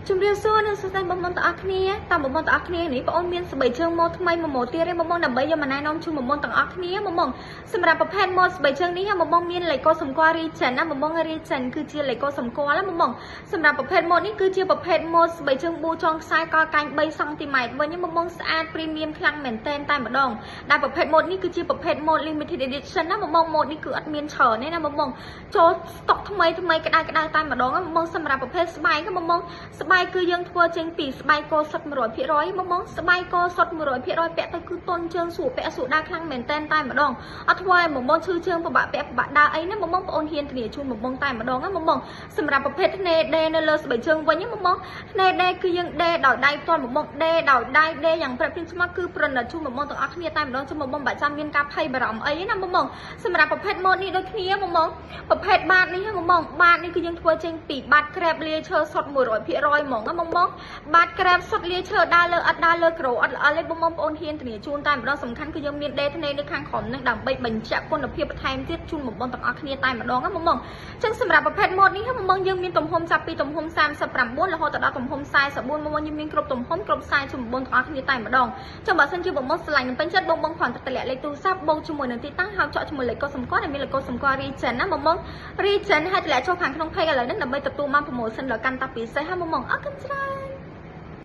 ជំរាបសួរនិងសួស្តីបងប្អូនទាំងអស់គ្នាតាមបងប្អូនទាំងអស់គ្នានេះបងអូនមានស្បែកជើងម៉ូថ្មីមួយម៉ូទៀតទេបងប្អូនដើម្បីយកមកណែនាំជូនបងប្អូនទាំងអស់គ្នាបងប្អូនសម្រាប់ប្រភេទម៉ូស្បែកជើងនេះបងប្អូនមានលេខកូសម្គាល់ Regent ណាបងប្អូន Regent គឺជាលេខកូសម្គាល់ណាបងប្អូនសម្រាប់ប្រភេទម៉ូនេះគឺជាប្រភេទម៉ូស្បែកជើងប៊ូចងខ្សែកកាញ់3សង់ទីម៉ែត្រវិញបងប្អូនស្អាត premium ខ្លាំងមែនតែនតែម្ដងដែលប្រភេទម៉ូនេះគឺជាប្រភេទម៉ូ limited edition ណាបងប្អូនម៉ូនេះគឺអត់មានច្រើនទេណាបងប្អូនចូលស្តុកថ្មីថ្មីក្តៅក្តៅតែម្ដងបងប្អូនសម្រាប់ប្រភេទស្បែកបងប្អូនស្បែកគឺយើងធ្វើចេញពីស្បែកគោសុទ្ធ100%បងបងស្បែកគោសុទ្ធ100%ពាក់ទៅគឺទន់ជើងស្រួលពាក់ស្រួលដើរខ្លាំងមែនតែនតែម្ដងអត់ធ្វើឲ្យបងបងឈឺជើងពិបាកពាក់ពិបាកដើរអីណាបងបងប្អូនហ៊ានធានាជូនបងបងតែម្ដងណាបងបងសម្រាប់ប្រភេទធ្នេដេនៅលើស្បែកជើងវិញបងបងធ្នេដេគឺយើងដេដោយដៃផ្ទាល់បងបងដេដោយដៃដេយ៉ាងប្រាប់ព្រៀងស្មាគឺប្រណិតជូនបងបងទាំងអស់គ្នាតែម្ដងជូនបងបងបាក់ចាំមានការភ័យបារម្ភអីណាបងបងសម្រាប់ប្រភេទម៉ូតនេះដូចគ្នាបងបងប្រភេទបាតនេះបងបងបាតនេះគឺយើងធ្វើចេញពីបាតក្រែបលាយឈើសុទ្ធ100%ហ្មងណាបងបងបាតក្រែបសុទ្ធលាយឈើដើរលើអត់ដើរលើក្រូអត់ល្អទេបងបងប្អូនហ៊ានធានាជូនតែម្ដងសំខាន់គឺយើងមានដេធ្នេនៅខាងក្រោមនឹងដើម្បីបញ្ជាក់គុណភាពបន្ថែមទៀតជូនបងបងទាំងអស់គ្នាតែម្ដងណាបងបងចឹងសម្រាប់ប្រភេទម៉ូតនេះបងបងយើងមានទំហំចាប់ពីទំហំ39រហូតដល់ទំហំ44បងបងយើងមានគ្រប់ទំហំគ្រប់ខ្សែជូនបងបងទាំងអស់គ្នាតែម្ដងចឹងបើសិនជាបងបងស្រឡាញ់និងពេញចិត្តបងបងគ្រាន់តែតម្លាក់លេខទូរស័ព្ទបូកជាមួយនឹងទីតាំងហើយចောက်ជាមួយលេខកូដសម្គាល់ដែលមានលេខកូដសម្គាល់ Regent ណាបងបង Regent ហើយតម្លាក់ចូលខាងក្នុង page ឥឡូវនេះដើម្បីទទួលបាន promotion ដ៏កាន់តែពិសេសហើយបងបងអរគុណច្រើន។